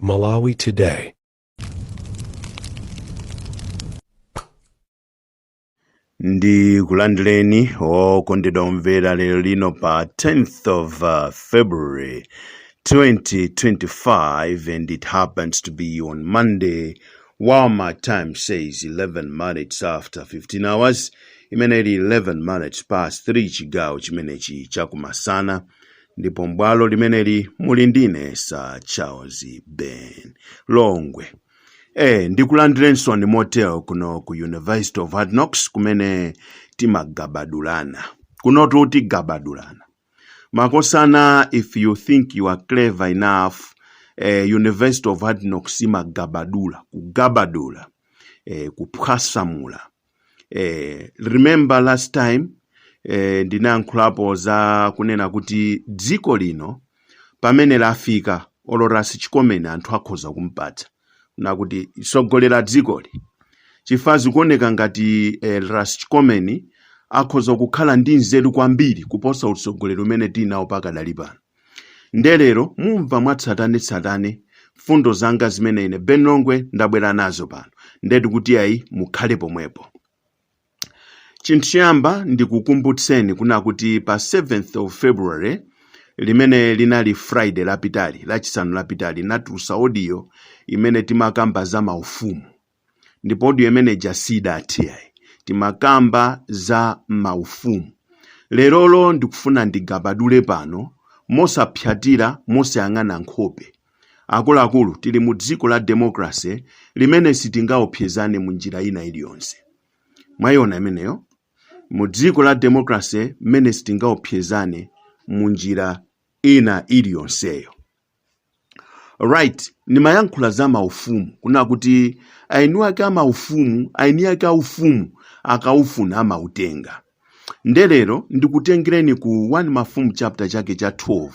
Malawi Today. Ndikulandireni okondedwa omvera lero lino pa 10th of February 2025, and it happens to be on Monday, while my time says 11 minutes after 15 hours, imene ili 11 minutes past 3, chigawo chimenechi chakumasana, ndipo m'bwalo limeneli muli ndine Sir Charles Ben Longwe. Ndikulandirenso ni motel kuno ku University of Hard Knocks, kumene timagabadulana. Kunotu tigabadulana makosana. If you think you are clever enough, University of Hard Knocks imagabadula, kugabadula, kuphwasamula. Remember last time ndinayankhulapo za kunena kuti dziko lino pamene lafika, olo Ras Chikomeni anthu akhoza kumpatsa nakuti isogolera dzikoli, chifukwa zikuoneka ngati Ras Chikomeni akhoza kukhala ndi nzeru kwambiri kuposa utsogoleri umene tinawo pakadali pano. Ndelero mumva mwatsatanetsatane fundo zanga zimene ine Ben Longwe ndabwera nazo pano. Ndeti kuti ayi, mukhale pomwepo. Chinthu choyamba, ndikukumbutseni kuna kuti pa 7th of February, limene linali Friday lapitali, Lachisanu lapitali, natulusa audio imene timakamba za maufumu, ndipo audio imene jasidathe ayi, timakamba za maufumu. Lerolo ndikufuna ndigabadule pano mosapyatira, mosayang'ana nkhope. Akuluakulu, tili mu dziko la democracy limene sitingaopsezane mu njira ina iliyonse. Mwayiona imeneyo? Mu dziko la democracy mmene sitingaopsezane mu njira ina iliyonseyo. Right, nimayankhula za maufumu kuna kuti aini ake amaufumu, aini ake aufumu akaufuna amautenga. Ndelero ndikutengereni ku 1 Mafumu chapter chake cha 12.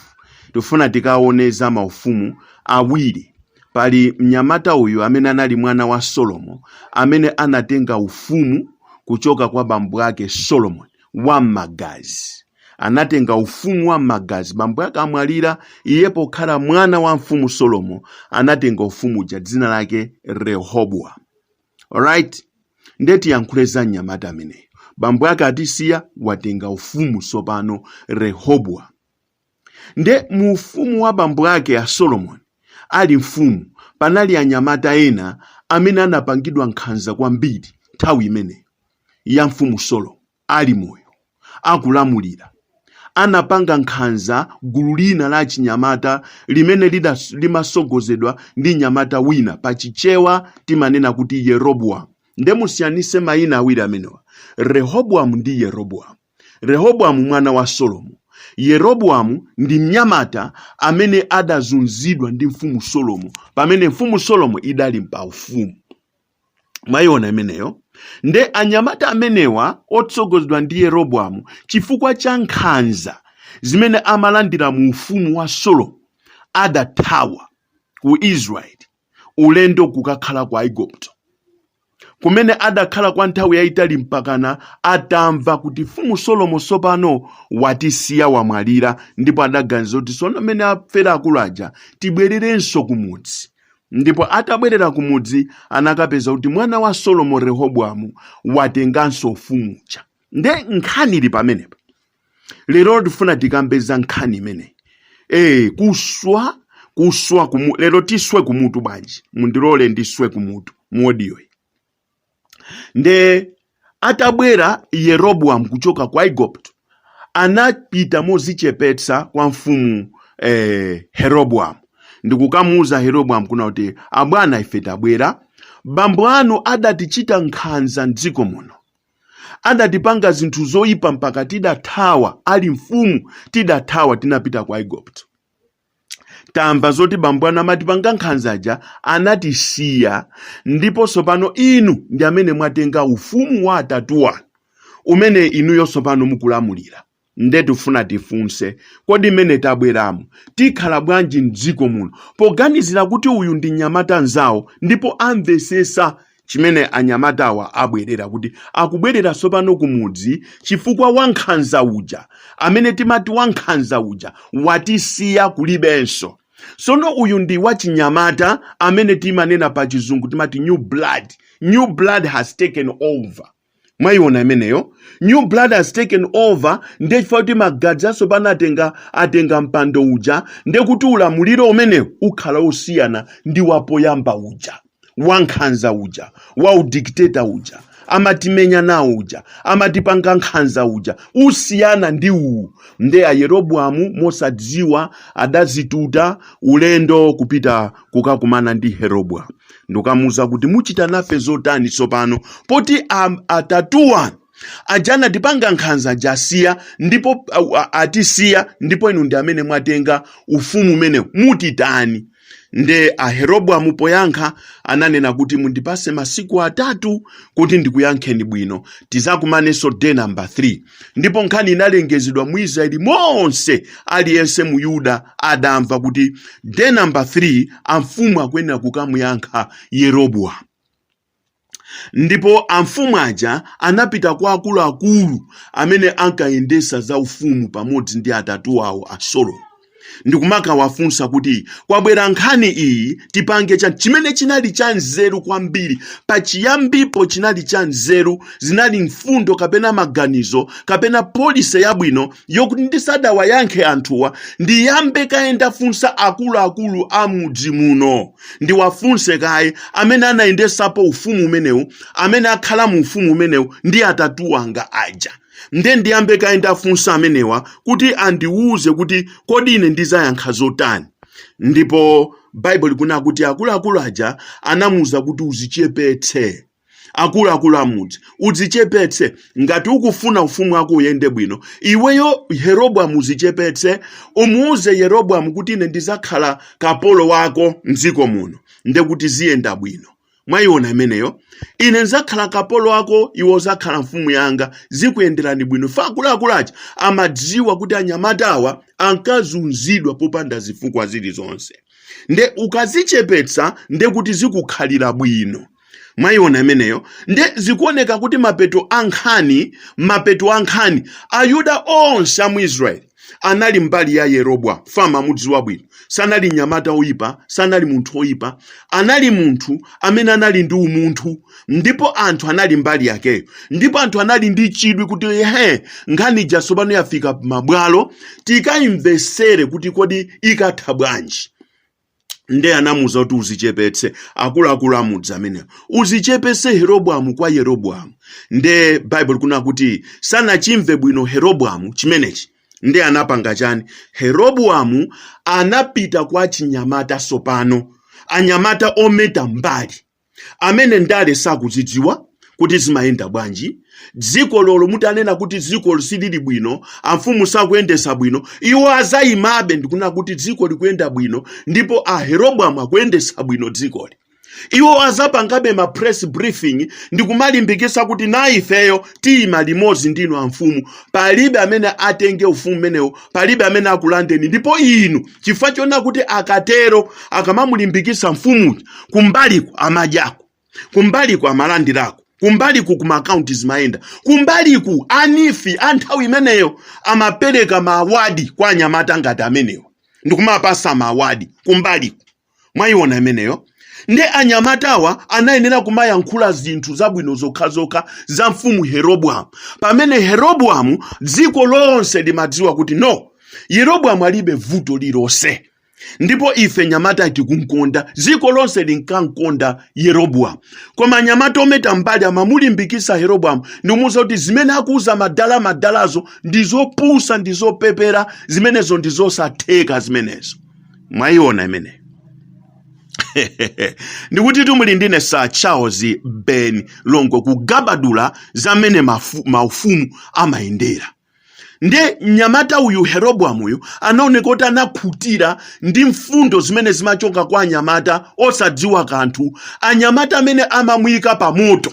Tifuna tikaone za maufumu awiri. Pali mnyamata uyu amene anali mwana wa Solomo, amene anatenga ufumu kuchoka kwa bambo ake Solomon wam'magazi. Anatenga ufumu wa m'magazi, bambo ake amwalira, iye pokhala mwana wa mfumu Solomo anatenga ufumu uja, dzina lake Rehobowamu. Alright, ndiye tiyankhule za mnyamata ameneyo. Bambo ake atisiya, watenga ufumu sopano Rehobowamu. Nde mu ufumu wa bambo ake a Solomon ali mfumu, panali anyamata ena amene anapangidwa nkhanza kwambiri nthawi imeneyo ya mfumu Solomo ali moyo akulamulira. Anapanga nkhanza gulu lina la chinyamata limene limasogozedwa ndi nyamata wina, pachichewa timanena kuti Yeroboamu. Nde musiyanise mayina awiri amenewa, Rehobowamu ndi Yeroboamu. Rehobowamu mwana wa Solomo, Yeroboamu ndi mnyamata amene adazunzidwa ndi mfumu Solomo pamene mfumu Solomo idali paufumu. Mwayiona imeneyo? Nde anyamata amenewa otsogozedwa ndi Yeroboamu, chifukwa cha nkhanza zimene amalandira mu ufumu wa Solomo, adathawa ku Israeli ulendo kukakhala ku Aigupto, kumene adakhala kwa nthawi yayitali mpakana atamva kuti mfumu Solomo sopano watisiya, wamwalira. Ndipo adaganiza kuti sono mmene afera akulu aja, tibwererenso kumudzi. Ndipo atabwerera kumudzi anakapeza kuti mwana wa Solomo Rehobowamu watenganso ufumu uja. Nde nkhani ili pamenepa. Lero tifuna tikambe za nkhani imeneyi. Kuswa kuswa kumu, lero tiswe kumutu bwanji? Mundilole ndiswe kumutu mu audio iyi. Nde atabwera Yeroboamu kuchoka ku Aigupto, anapita mozichepetsa kwa mfumu Rehobowamu ndikukamuuza Rehobowamu kuna kuti, abwana, ife tabwera, bambo anu adatichita nkhanza mdziko muno, adatipanga zinthu zoyipa mpaka tidathawa. Ali mfumu tidathawa, tinapita ku Aigupto. Tamva zoti bambo anu amatipanga nkhanzaja anatisiya, ndipo tsopano inu ndi amene mwatenga ufumu wa atatuwa umene inuyo tsopano mukulamulira. Nde tifuna tifunse, kodi mmene tabweramo tikhala bwanji mdziko muno? Poganizira kuti uyu ndi mnyamata nzawo ndipo amvesesa chimene anyamatawa abwerera, kuti akubwerera tsopano kumudzi chifukwa wankhanza uja, amene timati wankhanza uja, watisiya, kulibenso. Sono uyu ndi wachinyamata amene timanena pa Chizungu timati new blood. New blood has taken over. Mwayiona imeneyo? New blood has taken over. Ndiye chifukwa kuti magazi atsopano atenga mpando uja, ndiye kuti ulamuliro umenewu ukhala osiyana ndi wapoyamba uja, wankhanza uja, wa udikteta uja, amatimenya nawo uja, amatipanga nkhanza uja, usiyana ndi uwu. Nde a Yeroboamu mosadziwa adazituta ulendo kupita kukakumana ndi Heroboamu ndikukamuuza kuti, "Muchita nafe zotani tsopano poti atatuwa aja anatipanga nkhanza aja asiya ndipo atisiya, ndipo inu ndi amene mwatenga ufumu umenewu, mutitani?" Nde Aheroboamu poyankha ananena kuti, "Mundipase masiku 3 kuti ndikuyankheni bwino, tizakumanenso day number 3." Ndipo nkhani inalengezedwa mu Israeli monse, aliyense mu Yuda adamva kuti day number 3 amfumu akuyenera kukamuyankha Yeroboamu. Ndipo amfumu aja anapita kwa akuluakulu amene ankayendesa za ufumu pamodzi ndi atatu awo a Solomo, ndikumakawafunsa kuti, "Kwabwera nkhani iyi, tipange chani?" Chimene chinali cha nzeru kwambiri pachiyambipo, chinali cha nzeru, zinali mfundo kapena maganizo kapena policy yabwino yokuti ndisadawayankhe anthuwa, ndiyambe kaye ndafunsa akuluakulu a mudzi muno, ndiwafunse kaye amene anayendesapo ufumu umenewu, amene akhala mu ufumu umenewu ndi atatu anga aja. Nde ndiyambe kaye ndafunsa amenewa kuti andiwuze kuti kodi ine ndizayankha zotani. Ndipo Baibulo likunena kuti akuluakulu aja anamuwuza kuti, "Uzichepetse." Akuluakulu amudzi, "Udzichepetse ngati ukufuna ufumu wako uyende bwino. Iweyo Yeroboamu uzichepetse, umuuze Yeroboamu kuti ine ndizakhala kapolo wako mdziko muno, ndekuti ziyenda bwino." Mwayiona imeneyo? "Ine nzakhala kapolo wako, iwe uzakhala mfumu yanga, zikuyenderani bwino." Fa akuluakulu aja amadziwa kuti anyamata awa ankazunzidwa popanda zifukwa zilizonse, nde ukazichepetsa ndekuti zikukhalira bwino. Mwayiona imeneyo? Nde zikuoneka kuti mapeto a nkhani, Ayuda onse a mu Israeli anali mbali ya Yeroboamu. Fama amudziwa bwino, sanali mnyamata oyipa, sanali munthu oyipa, anali munthu amene anali ndi umunthu, ndipo anthu anali mbali yakeyo, ndipo anthu anali ndi chidwi kuti he, nkhani ija tsopano yafika mabwalo, tikayimvesere kuti kodi ikatha bwanji. Nde anamuuza kuti, "Uzichepetse." Akuluakulu amudzi amenewo, "Uzichepetse Yeroboamu kwa Yeroboamu." Nde Baibulo likunena kuti sanachimve bwino Yeroboamu chimenechi. Nde anapanga chani? Yeroboamu anapita kwa chinyamata sopano, anyamata ometa mbali amene ndale sakuzidziwa kuti zimayenda bwanji. Dziko lolo mutanena kuti dziko silili bwino, amfumu sakuyendesa bwino, iwo azayimabe ndikunena kuti dziko likuyenda bwino ndipo Aheroboamu akuyendesa bwino dzikoli. Iwo azapangabe ma press briefing ndikumalimbikisa kuti na ifeyo tiyima limodzi ndinu amfumu, palibe amene atenge ufumu umenewo, palibe amene akulandeni. Ndipo inu chifukwa chona kuti akatero, akamamulimbikisa mfumuyo, kumbaliko amadyako, kumbaliko amalandirako, kumbaliku kuma akaunti zimayenda, kumbaliku a NEEF a nthawi imeneyo amapereka ma award kwa anyamata ngati amenewo ndikumapasa ma award kumbaliku. Mwayiona imeneyo? Nde anyamatawa anayenera kumayankhula zinthu zabwino zokhazokha za mfumu Yeroboamu, pamene Yeroboamu dziko lonse limadziwa kuti no, Yeroboamu alibe vuto lilonse ndipo ife nyamata tikumkonda. Dziko lonse linkankonda Yeroboamu, koma anyamata ometa mbali amamulimbikisa Yeroboamu ndikumuwuza kuti zimene akuuza madala madalazo ndi zopusa, ndi zopepera zimenezo, ndi zosatheka zimenezo. Mwayiona imeneyo? Ndikuti tumuli ndine Sir Charles Ben Longwe kugabadula zamene maufumu amayendera. Nde mnyamata uyu Yeroboamu uyu anaoneka kuti anakhutira ndi mfundo zimene zimachoka kwa anyamata osadziwa kanthu, anyamata amene amamuyika pa moto.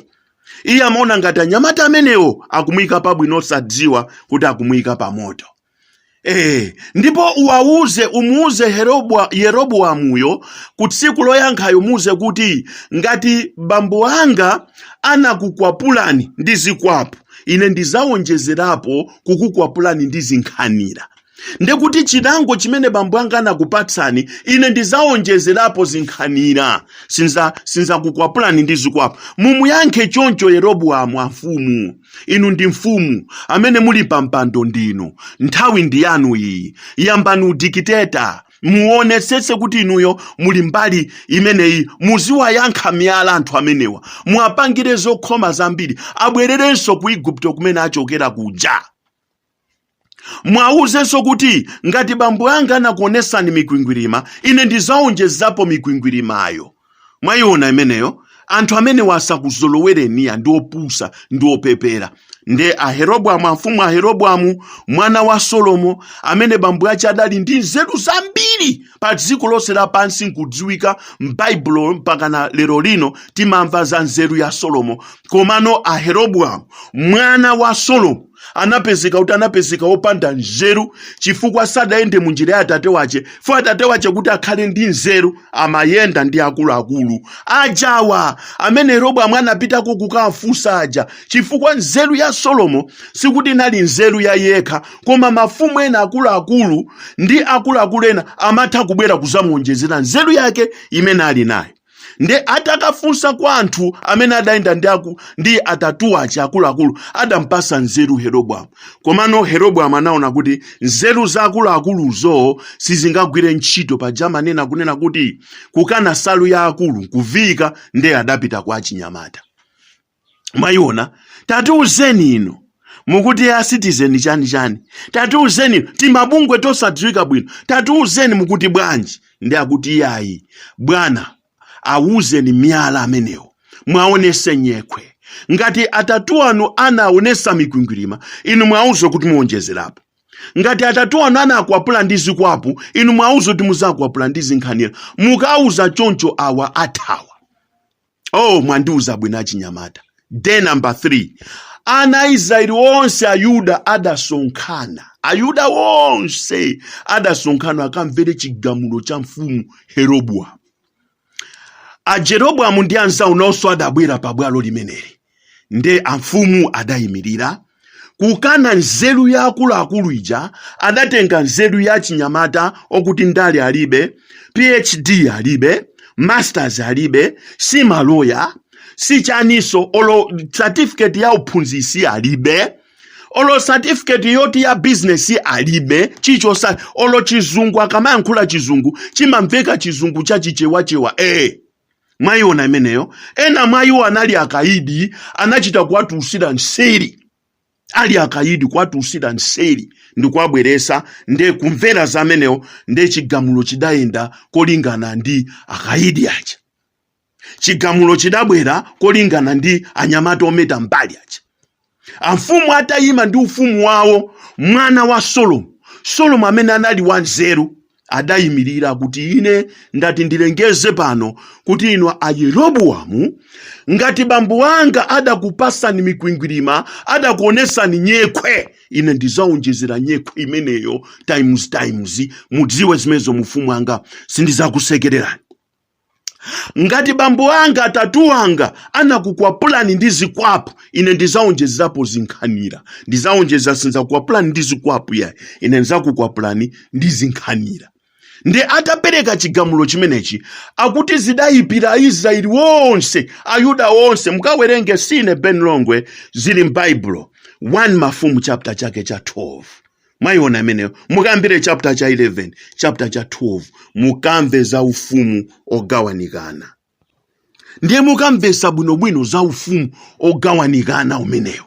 Iye amaona ngati anyamata amenewo akumuyika pabwino, osadziwa kuti akumuyika pa moto. Ndipo uwauze, umuuze Yeroboamuyo ku tsiku loyankhayo, muze kuti ngati bambo anga anakukwapulani ndi zikwapu, ine ndizawonjezerapo kukukwapulani ndi zinkhanira. Ndekuti chilango chimene bambo anga anakupatsani, ine ndizawonjezerapo zinkhanira, sinzakukwapulani ndi zikwapu. Mumuyankhe choncho Yeroboamu amfumu. Inu ndi mfumu amene muli pa mpando, ndinu nthawi ndi yanu iyi. Yambani udikiteta, muonetsetse kuti inuyo muli mbali imeneyi. Muziwayankha miyala anthu amenewa, muwapangire zokhoma zambiri, abwererenso ku Igupto kumene achokera kuja. Mwawuzenso kuti ngati bambo anga anakuonesani mikwingwirima, ine ndizawonjezapo mikwingwirimayo. Mwayiona imeneyo? Anthu amene wasakuzolowereniya ndi opusa ndi opepera. Nde Aheroboamu, amfumu Aheroboamu mwana wa Solomo, amene bambo ache adali ndi nzeru zambiri pa dziko lonse lapansi, nkudziwika m'Baibulo mpakana lero lino timamva za nzeru ya Solomo. Komano Aheroboamu mwana wa Solomo anapezeka kuti anapezeka wopanda nzeru, chifukwa sadayende munjira ya atate wache. Fo atate wache kuti akhale ndi nzeru amayenda ndi akuluakulu ajawa amene Yeroboamu anapitako kukafunsa aja, chifukwa nzeru ya Solomo sikuti inali nzeru ya yekha, koma mafumu ena akuluakulu ndi akuluakulu ena amatha kubwera kuzamuonjezera nzeru yake imene ali nayo. Nde atakafunsa kwa anthu amene adayenda ndi atatu aja akuluakulu, adampasa nzeru Heroboamu. Komano Heroboamu anaona kuti nzeru za akuluakuluzo sizingagwire ntchito. Paja amanena kunena kuti kukana salu ya akulu nkuviyika. Nde adapita kwa achinyamata. Mwayiona? Tatiuzeni inu mukuti ya citizen chani chani, tatiuzeni timabungwe tosadziwika bwino, tatiuzeni mukuti bwanji? Ndi akuti, iyayi bwana, awuzeni miyala amenewo, mwaonese nyekhwe. Ngati atatu anu anaonesa mikwingwirima, inu mwauze kuti muonjezerapo. Ngati atatu anu anakwapula ndi zikwapu, inu mwauze kuti muzakwapula ndi zinkhanira. Mukauza choncho awa athawa. Oh, mwandiuza bwino achinyamata. Day number 3, ana a Israeli onse, Ayuda adasonkhana, Ayuda onse adasonkhana akamvere chigamulo cha mfumu Heroboamu. Ajeroboamu ndi anzawo nawonso adabwera pabwalo limeneli. Nde amfumu adayimirira kukana nzeru ya akuluakulu ija, adatenga nzeru ya chinyamata okuti ndale alibe, PhD alibe, masters alibe, si maloya, si chaniso, olo certificate ya uphunzisi alibe, olo certificate yoti ya business alibe, chichosa olo chizungu, akamayankhula chizungu chimamveka chizungu chachichewachewa. Mwayiona imeneyo? Ena mwa iwo anali akaidi, anachita kuwatulusira nseri ali akaidi, kuwatulusira nseri ndikuwabweresa nde kumvera za amenewo. Nde chigamulo chidayenda kolingana ndi akaidi aja, chigamulo chidabwera kolingana ndi anyamata ometa mbali aja. Amfumu atayima ndi ufumu wawo, mwana wa Solomo, Solomo amene anali wanzeru, adayimirira kuti, ine ndati ndilengeze pano kuti inu Ayeroboamu, ngati bambo anga adakupasani mikwingwirima, adakuonesani nyekhwe, ine ndizaonjezera nyekhwe imeneyo times times. Mudziwe zimenezo, mufumu anga, sindizakusekererani. Ngati bambo anga, atatu anga anakukwapulani ndi zikwapu, ine ndizaonjezerapo zinkhanira. Ndizaonjeza, sinzakukwapulani ndi zikwapu yayi, ine ndizakukwapulani ndi zinkhanira. Ndi atapereka chigamulo chimenechi, akuti zidayipira Aisraeli wonse, Ayuda onse. Mukawerenge, sine Ben Longwe, zili m'Baibulo, 1 Mafumu chapter chake cha 12. Mwayiona imeneyo? Mukambire chapter cha 11, chapter cha 12, mukamve za ufumu ogawanikana. Ndiye mukamvesa bwinobwino za ufumu ogawanikana umenewo.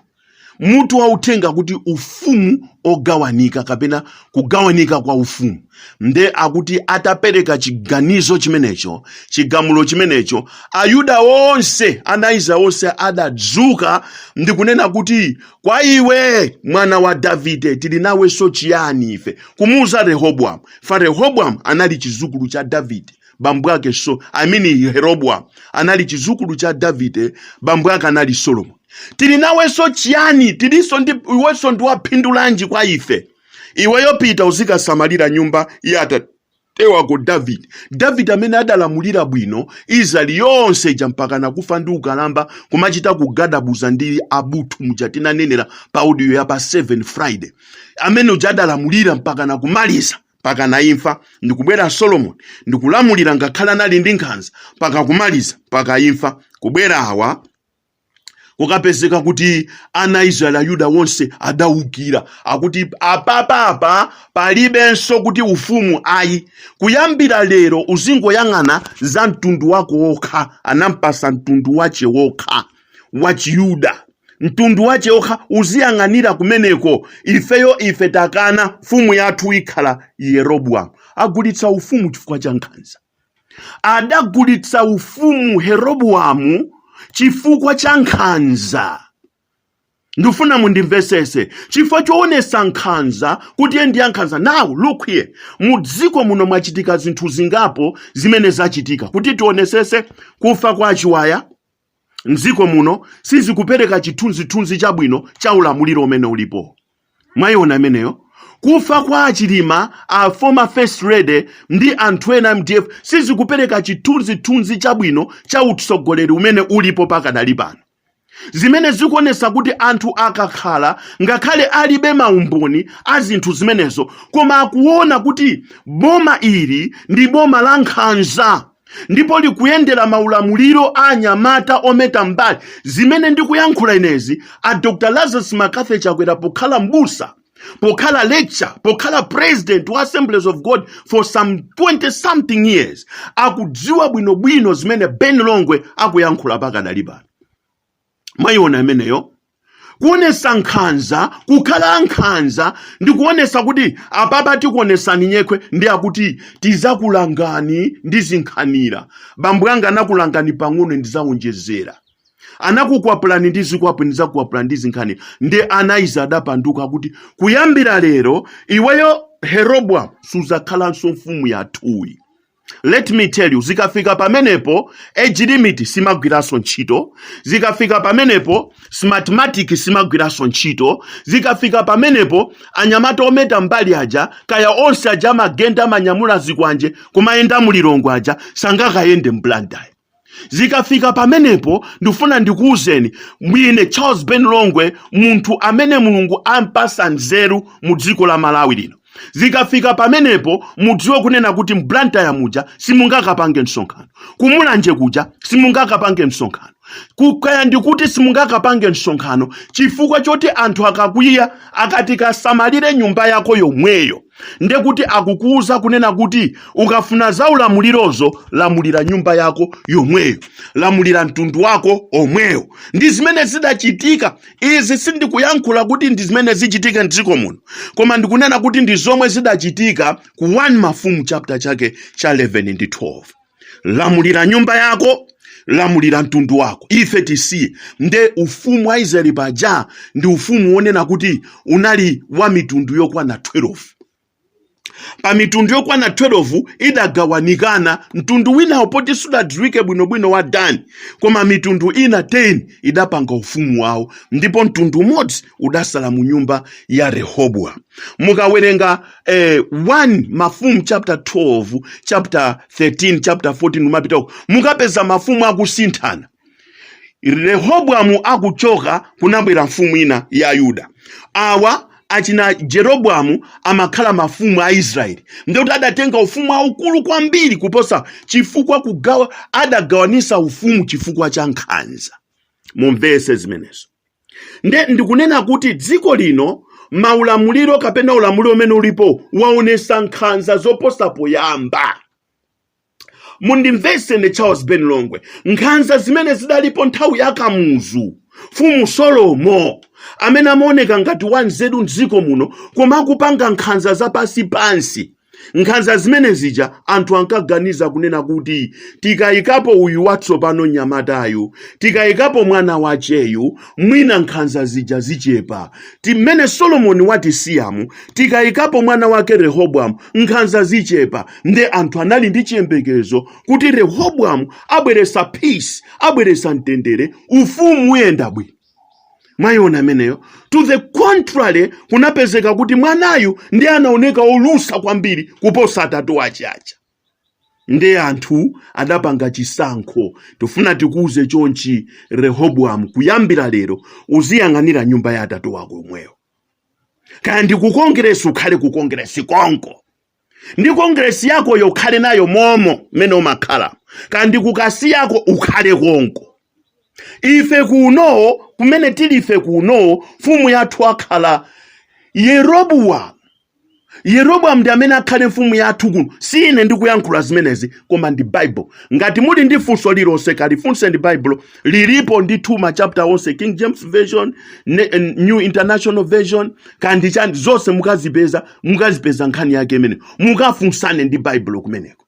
Mutu wauthenga kuti ufumu ogawanika kapena kugawanika kwa ufumu. Nde akuti atapereka chiganizo chimenecho, chigamulo chimenecho, Ayuda onse, ana Israeli onse adadzuka ndi kunena kuti, kwa iwe mwana wa Davide tili nawenso chiyani ife? Kumuuza Rehobowamu. Fa Rehobowamu anali chizukulu cha Davide, bambo ake, so I mean Heroboamu anali chizukulu cha Davide, bambo ake anali Solomo. Tili nawenso chiyani? Tilinso ndi iwenso, ndi waphindulanji kwa ife? Iweyo pita uzikasamalira nyumba ya atate wako Davide. Davide amene adalamulira bwino Israeli yonse ija mpaka nakufa ndi ukalamba, kumachita kugadabuza ndi abuthu, muja tinanenera pa audio ya pa 7 Friday. Amene uja adalamulira mpaka nakumaliza, mpaka na imfa. Ndikubwera Solomon ndikulamulira, ngakhale anali ndi nkhanza, mpaka kumaliza, mpaka imfa. Kubwera awa, kukapezeka kuti ana Israeli, Ayuda wonse adawukira, akuti apapapa palibenso kuti ufumu ayi, kuyambira lero uzingoyang'ana za mtundu wako wokha. Anampasa mtundu wache wokha wa Chiyuda, mtundu wache wokha uziyang'anira kumeneko. Ifeyo ife takana, mfumu yathu ikhala Yeroboamu. Agulitsa ufumu chifukwa cha nkhanza. Adagulitsa ufumu Yeroboamu chifukwa cha nkhanza. Ndifuna mundimvesese, chifukwa choonesa nkhanza, kuti iye ndi yankhanza. Now look here, mu dziko muno mwachitika zinthu zingapo zimene zachitika kuti tionesese kufa kwa Achiwaya mdziko muno sizikupereka chithunzithunzi chabwino cha ulamuliro umene ulipo. Mwayiona imeneyo? Kufa kwa Achilima, a former First Lady, ndi anthu ena MDF sizikupereka chithunzithunzi chabwino cha utsogoleri umene ulipo pakadali pano, zimene zikuonesa kuti anthu akakhala, ngakhale alibe maumboni a zinthu zimenezo, koma akuona kuti boma ili ndi boma la nkhanza ndipo likuyendera maulamuliro a anyamata ometa mbali. Zimene ndikuyankhula inezi, a Dr Lazarus McCarthy Chakwera, pokhala mbusa, pokhala lecturer, pokhala president wa Assemblies of God for some 20 something years, akudziwa bwinobwino zimene Ben Longwe akuyankhula pakadali pano. Mwayiona imeneyo? Kuonesa nkhanza, kukhala nkhanza ndi kuonesa kuti apapa tikuonesani nyekhwe, ndi akuti tizakulangani ndi zinkhanira. Bambo anga anakulangani pang'ono, ndizawonjezera. Anakukwapulani ndi zikwapu, ndizakukwapulani ndi zinkhanira. Ndi ana izi adapanduka kuti kuyambira lero iweyo Yeroboamu suzakhalanso mfumu yathuyi. Let me tell you, zikafika pamenepo age limit simagwiranso ntchito. Zikafika pamenepo Smartmatic simagwiranso ntchito. Zikafika pamenepo anyamata ometa mbali aja, kaya onse aja amagenda, amanyamula zikwanje kumayenda mulilongo aja, sangakayende mBlantyre. Zikafika pamenepo, ndifuna ndikuwuzeni mwine Charles Ben Longwe, munthu amene Mulungu ampasa nzeru mu dziko la Malawi lino, zikafika pamenepo mudziwe kunena kuti mBlantyre muja simungakapange msonkhano, kumulanje kuja simungakapange msonkhano, kukaya ndikuti simungakapange msonkhano, chifukwa choti anthu akakwiya akati kasamalire nyumba yako yomweyo, ndekuti akukuuza kunena kuti ukafuna za ulamulirozo, lamulira nyumba yako yomweyo, lamulira mtundu wako omweyo. Ndi zimene zidachitika izi. Sindikuyankhula kuti ndi zimene zichitika mdziko muno, koma ndikunena kuti ndi zomwe zidachitika ku 1 Mafumu chapter chake cha 11 ndi 12. Lamulira nyumba yako, lamulira mtundu wako, ife tisiye. Nde ufumu wa Israeli paja ndi ufumu wonena kuti unali wa mitundu yokwana 12. Pa mitundu yokwana 12 idagawanikana, mtundu winawo poti sudadziwike bwinobwino wa Dani, koma mitundu ina 10 idapanga ufumu wawo, ndipo mtundu umodzi udasala mu nyumba ya Rehobowamu. Mukawerenga 1 Mafumu chapter 12, chapter 13, chapter 14 umapita uko, mukapeza mafumu akusinthana. Rehobowamu akuchoka, kunabwera mfumu ina ya Yuda. Awa achina Jeroboamu amakhala mafumu a Israeli, ndikuti adatenga ufumu waukulu kwambiri kuposa, chifukwa kugawa, adagawanisa ufumu chifukwa cha nkhanza. Mumvese zimenezo. Nde ndikunena kuti dziko lino maulamuliro kapena ulamuliro umene ulipo waonesa nkhanza zoposa poyamba. Mundimvese ne Charles Ben Longwe, nkhanza zimene zidalipo nthawi ya Kamuzu, mfumu Solomo amene amaoneka ngati wanzeru mdziko muno, koma akupanga nkhanza zapansipansi, nkhanza zimene zija anthu ankaganiza kunena kuti tikayikapo uyu watsopano mnyamatayu, tikayikapo mwana wacheyu, mwina nkhanza zija zichepa. Timene Solomoni watisiyamu, tikayikapo mwana wake Rehobowamu, nkhanza zichepa. Nde anthu anali ndi chiyembekezo kuti Rehobowamu abweresa peace, abweresa mtendere, ufumu uyenda bwino. Mwayiona ameneyo? To the contrary, kunapezeka kuti mwanayu ndi anaoneka olusa kwambiri kuposa atatu ache aja. Ndi anthu adapanga chisankho. Tifuna tikuuze chonchi, Rehobowamu, kuyambira lero uziyang'anira nyumba ya atatu wako omweyo. Kaya ndi ku Kongresi, ukhale ku Kongresi konko ndi Kongresi yakoyo, ukhale nayo momo mmene umakhala. Kaya ndi ku Kasiyako, ukhale konko. Ife kuno kumene tili, ife kuno mfumu yathu akhala Yeroboamu. Yeroboamu ndi amene akhale mfumu yathu kuno. Si ine ndikuyankhula zimenezi, koma ndi Bible. Ngati muli ndi funso lilonse, kalifunse ndi Bible. Lilipo ndithu ma chapter onse, King James Version, New International Version, kandi chani, zonse mukazipeza, mukazipeza nkhani yake imene mukafunsane ndi Bible kumeneko.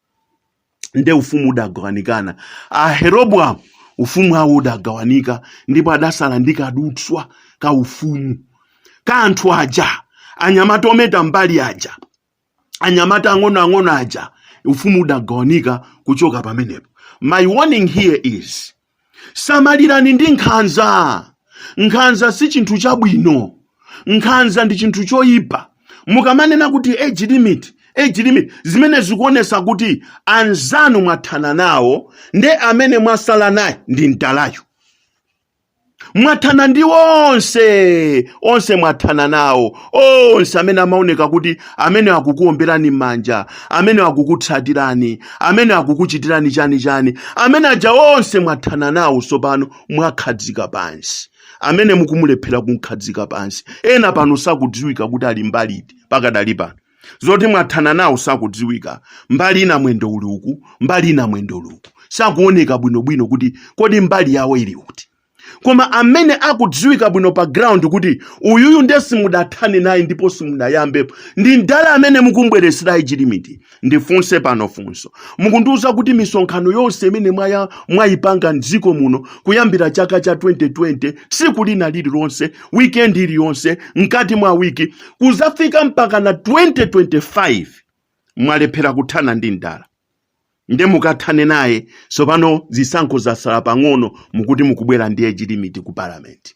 Nde ufumu udagawanikana. Aheroboamu ufumu awo udagawanika, ndipo adasala ndi kadutswa ka ufumu ka anthu aja, anyamata ometa mbali aja, anyamata ang'onoang'ono aja. Ufumu udagawanika kuchoka pamenepo. My warning here is, samalirani ndi nkhanza. Nkhanza si chinthu chabwino, nkhanza ndi chinthu choyipa. Mukamanena kuti age limit, age limit, zimene zikuonesa kuti anzanu mwathana nawo, nde amene mwasala naye ndi mdalayo. Mwathana ndi onse, onse mwathana nawo, onse amene amaoneka kuti amene akukuomberani m'manja, amene akukutsatirani, amene akukuchitirani chani chani, amene aja onse mwathana nawo. Tsopano mwakhadzika pansi amene mukumulephera kumkhadzika pansi. Ena pano sakudziwika kuti ali mbali iti pakadali pano. Zoti mwathana nawo sakudziwika. Mbali ina mwendo uli uku, mbali ina mwendo uli uku, sakuoneka bwinobwino kuti kodi mbali yawo ili kuti. Koma amene akudziwika bwino pa ground kuti uyuyu nde simudathane naye ndipo simudayambepo ndi mdala amene mukumbweresera age limit. Ndifunse pano funso: mukundiuza kuti misonkhano yonse imene mwayipanga mdziko muno kuyambira chaka cha 2020, tsiku lina lililonse, weekend iliyonse, mkati mwa wiki, kuzafika mpaka na 2025, mwalephera kuthana ndi mdala, nde mukathane naye tsopano zisankho zasala pang'ono, mukuti mukubwera ndi age limit ku parliament?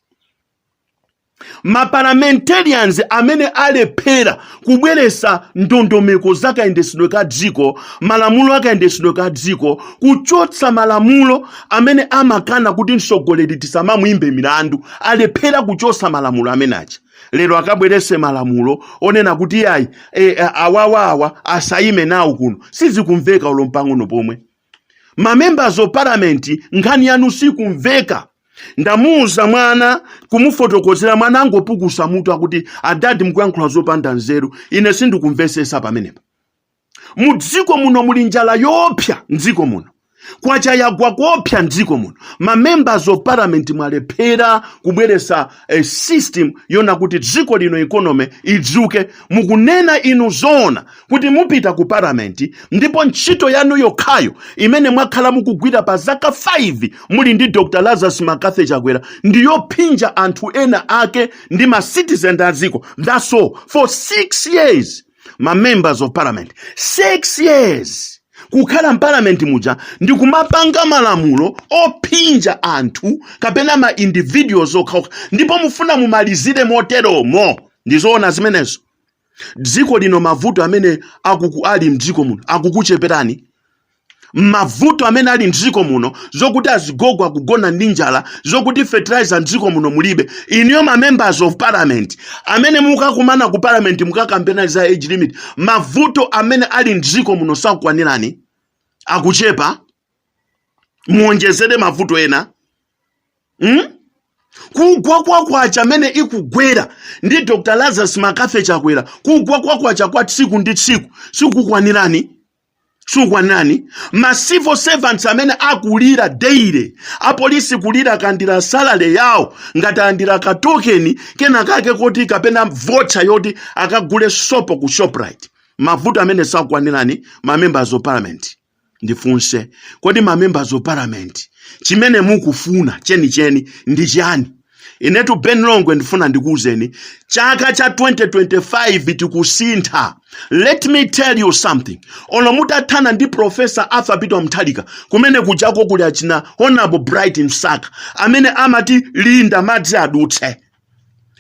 Maparliamentarians amene alephera kubweresa ndondomeko zakayendetsedwe ka dziko, malamulo akayendetsedwe ka dziko, kuchotsa malamulo amene amakana kuti mtsogoleri tisamamuyimbe milandu, alephera kuchotsa malamulo amene aja, lero akabwerese malamulo onena kuti ayi, awawawa asayime nawo kuno. Sizikumveka ulo mpang'ono pomwe. Ma members of parliament, nkhani yanu sikumveka. Ndamuuza mwana, kumufotokozera mwana, angopukusa mutu, akuti, "Adadi, mukuyankhula zopanda nzeru, ine sindikumvesesa." Pamenepa mu dziko muno muli njala yoopsa, mdziko muno kwacha yagwa kuopsa mdziko muno. Ma members of parliament mwalephera kubweresa a system yona kuti dziko lino economy idzuke. Mukunena inu zoona kuti mupita ku parliament, ndipo ntchito yanu yokhayo imene mwakhala mukugwira pa zaka 5 muli ndi Dr Lazarus McCarthy Chakwera ndiyophinja anthu ena ake ndi ma citizen a dziko. That's all for 6 years. Ma members of parliament, 6 years kukhala mparliament muja ndi kumapanga malamulo ophinja anthu kapena ma individuals okhaokha, ndipo mufuna mumalizire moteromo? Ndizoona zimenezo? Dziko lino mavuto amene ali mdziko muno akukucheperani? Mavuto amene ali mdziko muno, zokuti azigogo akugona ndi njala, zokuti fertilizer mdziko muno mulibe, iniyo ma members of parliament amene mukakumana ku parliament mukakambena za age limit, mavuto amene ali mdziko muno sakukwanirani? Akuchepa? Muonjezere mavuto ena, Kugwa kwa kwacha amene ikugwera ndi Dr Lazarus McCarthy Chakwera, kugwa kwa kwacha kwa tsiku ndi tsiku sikukwanirani? Sikukwanirani? Ma civil servants amene akulira daily, apolisi kulira akandira salary yawo ngati andira ka token kena kake koti kapena voucher yoti akagule sopo ku Shoprite, mavuto amene sakukwanirani, ma members of parliament? Ndifunse, kodi ma members of parliament chimene mukufuna chenicheni ndi chani? Inetu Ben Longwe ndifuna ndikuwuzeni, chaka cha 2025 tikusintha. Let me tell you something: ono mutathana ndi Professor Arthur Peter Mutharika, kumene kujako kuli achina Honorable Bright Msaka amene amati, "Linda madzi adutse,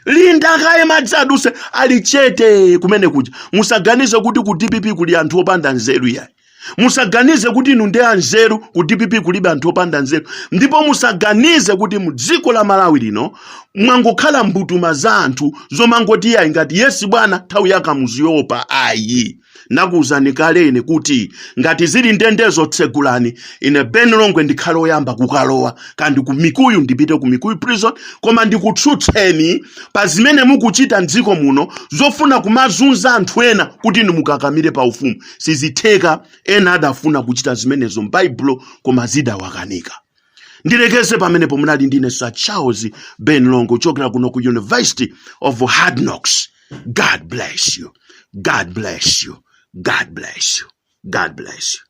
linda kaye madzi adutse," ali chete kumene kuja. Musaganize kuti ku DPP kuli anthu opanda nzeru yayi. Musaganize kuti inu ndi anzeru. Ku DPP kulibe anthu opanda nzeru. Ndipo musaganize kuti mu dziko la Malawi lino mwangokhala mbutuma za anthu zomangoti yayi ngati yes bwana, nthawi yakamuzu yopa ayi. Nakuwuzani kale ine kuti ngati zili ndendezo tsegulani, ine Ben Longwe ndikhale oyamba kukalowa kandi ku Mikuyu, ndipite ku Mikuyu Prison, koma ndikutsutseni pa zimene mukuchita mdziko muno zofuna kumazunza anthu ena kuti inu mukakamire pa ufumu. Sizitheka. Ena adafuna kuchita zimenezo m'Baibulo koma zidawakanika. Ndilekeze pamenepo. Munali ndine Sir Charles Ben Longwe kuchokera kuno ku University of Hard Knocks. God bless you. God bless you. God bless you. God bless you.